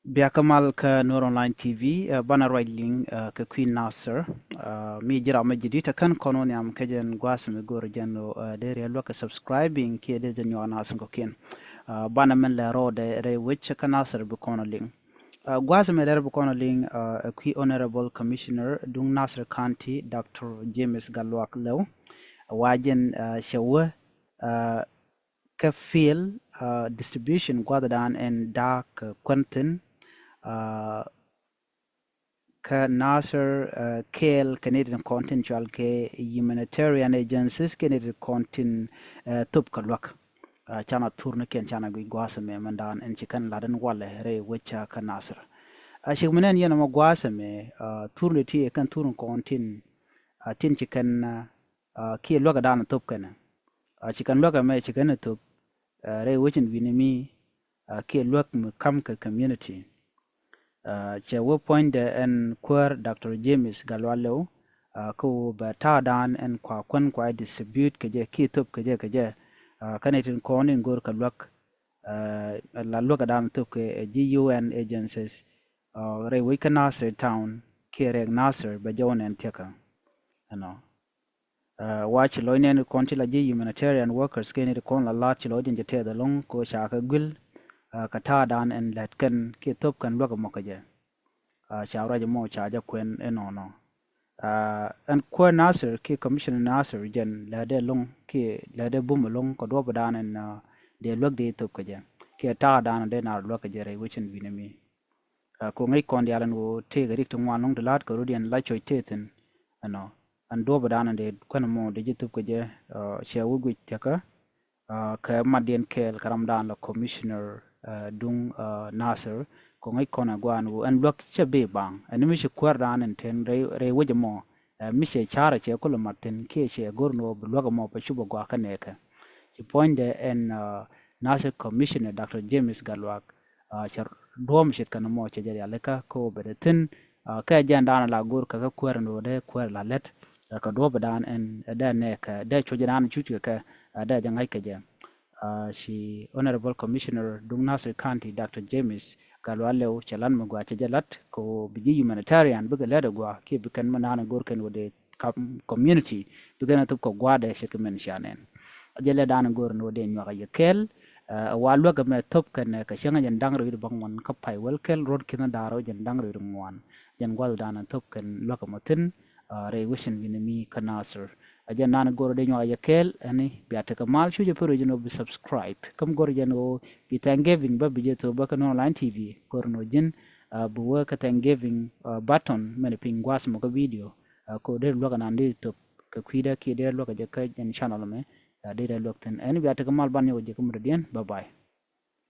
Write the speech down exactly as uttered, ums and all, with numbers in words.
Bia kä mal kä Nuer Online T V, banɛ ruac liŋ kɛ kui̱ Nasir. Mi ji̱ ram mi ji̱ di̱t ɛ kän kɔn wä nhiam kä jɛn gua̱a̱th mi go̱o̱r jɛn ɣöö dee riɛl luäk kɛ subscribing kiɛ dee jɛ nyuak nath in kɔ̱kiɛn. Banɛ min lɛ rɔɔdɛ rɛy wec kä Nasir bi kɔn ɔ liŋ. Gua̱a̱th mi lɛr bi kɔn ɔ liŋ ɛ kui̱ Honorable Commissioner duŋ Nasir County, Doctor James Gatluak Lew. Wa jɛn cɛ wä kä field distribution gua̱thdan ɛn da̱a̱k kuän thi̱n kä Nasir kɛɛl kɛ nɛy tin kɔn tin cual kɛ humanitarian agencies kɛ nɛy tin kɔn tin thop kɛ luäk. Canɛ thurnikiɛn canɛ guic gua̱a̱th ɛmɛ mɛndan ɛn ci kɛn lat ɛn walɛ rɛy wec kä Nasir. Cik mi nɛn yɛn ɛmɔ gua̱a̱th ɛmɛ thurni ti ɛ kɛn thurni kɔn tin tin ci kɛn kiɛ luäk ɛ dan thop kɛnɛ. Ci kɛn luäk ɛmɛ ci kɛn thop rɛy wec in wi̱ni mi kiɛ luäk mi kam kɛ community. Cɛ wä puɔ̱nydɛ ɛn kuäär Doctor James Gatluak Lew kä wä bɛ ta̱a̱ dan ɛn kua kuän kua distribute kɛ jɛ kiɛ thop kɛ jɛ kɛ jɛ kä nɛy tin kɔn in go̱o̱r kɛ luäk la luäk ɛ dan thop kɛ ji̱ U N agencies rɛy wec kä Nasir town kiɛ rɛk Nasir bɛ jɔw nɛn thiäkä. Ɛnɔ. Wa ci lɔc nɛn kɔn ti la ji̱ humanitarian workers kɛ ni ti kɔn la lat ci lɔc jɛn jɛ tɛth ɛlɔ̱ŋ ko ca kɛ guil kɛ ta̱a̱ dan ɛn lät kɛn kiɛ thop kɛn luäk ɛmɔ kɛ jɛ. Ca ruac ɛmɔ ca jɛ kuɛn ɛnɔnɔ. Ɛn kuäär Nasir kiɛ commissioner Nasir jɛn lät dee ɛlɔ̱ŋ kiɛ lät dee bum ɛlɔ̱ŋ kɛ duɔ̱p dan ɛn dee luäk dee thop kɛ jɛ kiɛ ta̱a̱ dan dee nar luäk kɛ jɛ rɛy wecin wi̱nɛ mi. Ko ŋäc kɔn diaal ɛn ɣöö tëëkɛ rik ti ŋuan lɔ̱ŋ ti la̱t kɛ rut yɛn la cuɔc tëë thi̱n. Ɛnɔ ɛn duɔ̱ɔ̱p ɛ da̱a̱n ɛn dee kuɛn ɛmɔ dee ji̱ thup kɛ jɛ cɛ wä guic thiäkä kɛ matdiɛn kɛɛl kɛ ramdan la commissioner duŋ Nasir. Ko ŋäc kɔn ɛ gua̱a̱n ɣöö ɛn luäk cɛ bi baŋ ɛn mi ci kuäär da̱a̱n ɛn ten rɛy wec ɛmɔ. Mi cɛ ca̱rɛ cɛ kulɛ mat thi̱n kiɛ cɛ go̱r ni ɣöö bi luäk ɛmɔ pɛ cupɛ gua̱a̱ kä nɛɛkɛ. Ci puɔ̱nydɛ ɛn Nasir commissioner Doctor James Gatluak cɛ duɔ̱ɔ̱m ce̱tkɛ nɔmɔ cɛ jɛ rialikä kä ɣöö bɛ dee thi̱n. Kɛ jɛn da̱a̱n la go̱r kɛ kä kuäär ni ɣöö dee kuäär la lät kɛ duɔ̱ɔ̱p da̱a̱n ɛn dee nɛɛkɛ dee cuɔ̱c da̱a̱n cuc kɛ kɛ dee jɛ ŋa̱c kɛ jɛ. Ci Honorable Commissioner duŋ Nasir County Doctor James Gatluak Lew cɛ lat mi gɔaa cɛ jɛ lat kɛ ɣöö bi ji̱ humanitarian bikɛ lät ɛ gɔaa kiɛ bi kɛn mi naan ɛ go̱r kɛn ɣöö dee kam community bikɛn ɛ thop kɛ gua̱a̱dɛ ce̱tkɛ min cia nɛn. Jɛ lɛ da̱a̱n ɛ go̱r ni wä dee nyuak a yɛ kɛɛl. Ɛ wa luäk ɛmɛ thop kɛn kɛ cäŋ jɛn da̱ŋ rɛw wi̱cdɛ bäŋuan kä pay wäl kɛl ruɔ̱t ki̱n da̱r wä jɛn da̱ŋ rɛw wi̱cdɛ ŋuan. Jɛn gua̱th da̱a̱n ɛ thop kɛn luäk ɛmɔ thi̱n rɛy wecin wi̱n mi kä Nasir. Ɛ jɛn da̱a̱n ɛ go̱r dee nyuak a yɛ kɛɛl ɛni bia tekɛ mal cu jɛ pär wecin wä bi subscribe. Käm go̱r jɛn wä bi Thanksgiving bä bi jɛ thop bä kä Nuer Online T V go̱r ni wä ji̱n bi wä kä Thanksgiving button mɛn piny gua̱a̱th mɔ kä video. Ko dee luäk anan dee thop kɛ kui̱dä kiɛ dee luäk kɛ jɛ kä jɛn channel mɛ dee dee luäk thi̱n ɛn bia tekɛ mal ban nyɔk jɛ kä mudä diɛn. Bye bye.